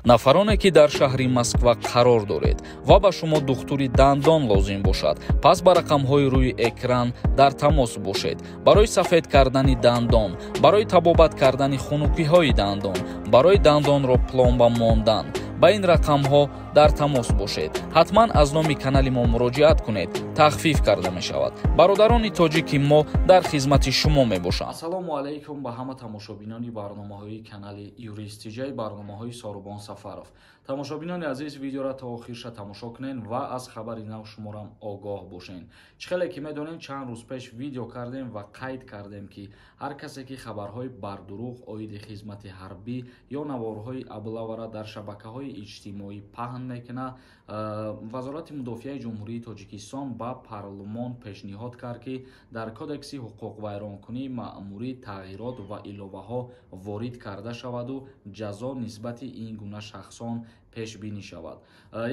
Нафароне, ки дар шаҳри Москва қарор доред ва ба шумо духтури дандон лозим бошад, пас ба рақамҳои рӯи экран дар тамос бошед. Барои сафед кардани дандон, барои табобат кардани хунукиҳои дандон, барои дандонро пломба мондан ба ин рақамҳо дар тамос бошед. Ҳатман аз номи канали мо муроҷиат кунед, тахфиф карда мешавад. Бародарони тоҷики мо дар хизмати шумо мебошанд. Ассалому алайкум ба ҳама тамошобинони барномаҳои канали Юристиҷаи барномаҳои Сорубон Сафаров. Тамошобинони азиз, видеоро то охирша тамошо кунед ва аз хабари нав шуморам огоҳ бошед. Чӣ хеле ки медонем, чанд рӯз пеш видео кардем ва қайд кардем, ки ҳар касе ки хабарҳои бардурӯғ оиди хизмати ҳарбӣ ё наворҳои аблавара дар шабакаҳои иҷтимоӣ паҳн мекунад, Вазорати мудофиаи Ҷумҳурии Тоҷикистон ба парлумон пешниҳод кард, ки дар Кодекси ҳуқуқвайронкунии маъмурӣ тағйирот ва иловаҳо ворид карда шаваду ҷазо нисбати ин гуна шахсон пешбинӣ шавад.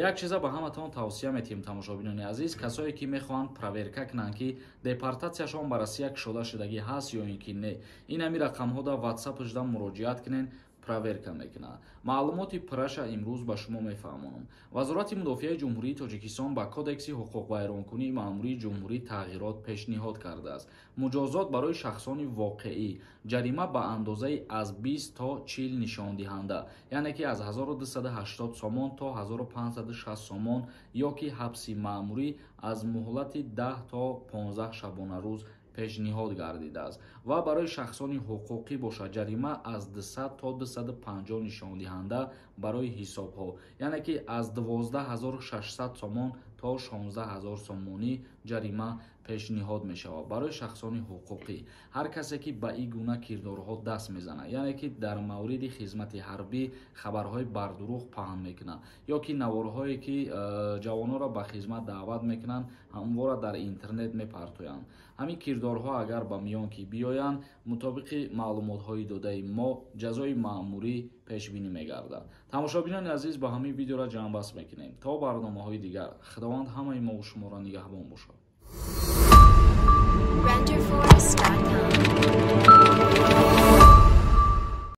Як чиза ба ҳаматон тавсия метиҳем, тамошобинони азиз: касое ки мехоҳанд проверка кунанд, ки депортатсияшон ба Россия кушода шудагӣ ҳаст ё ин ки не, ин ҳами рақамҳо дар ватсапашда муроҷиат кунед, проверка мекунад. Маълумоти пурраша имрӯз ба шумо мефаҳмонам. Вазорати мудофиаи Ҷумҳурии Тоҷикистон ба Кодекси ҳуқуқвайронкунии маъмурии ҷумҳурӣ тағйирот пешниҳод кардааст. Муҷозот барои шахсони воқеӣ: ҷарима ба андозаи аз 20 то 40 нишондиҳанда, яъне ки аз 1280 сомон то 1560 сомон, ё ки ҳабси маъмурӣ аз муҳлати 10 то 15 шабонарӯз пешниҳод гардидааст. Ва барои шахсони ҳуқуқӣ бошад, ҷарима аз 200 то 250 нишондиҳанда барои ҳисобҳо, яъне ки аз 12 600 сомон то 16 000 сомонӣ ҷарима пешниҳод мешавад барои шахсони ҳуқуқӣ. Ҳар касе ки ба ин гуна кирдорҳо даст мезанад, яъне ки дар мавриди хизмати ҳарбӣ хабарҳои бардурӯғ паҳн мекунад ё ки наворҳое ки ҷавононро ба хизмат даъват мекунанд, ҳамвора дар интернет мепартоянд, ҳамин кирдорҳо агар ба миён ки биёянд, мутобиқи маълумотҳои додаи мо ҷазои маъмурӣ пешбинӣ мегардад. Тамошобинони азиз, ба ҳамин видеоро ҷамъбаст мекунем. То барномаҳои дигар Худованд ҳамаи мову шуморо нигаҳбон бошад. Renderforest.com.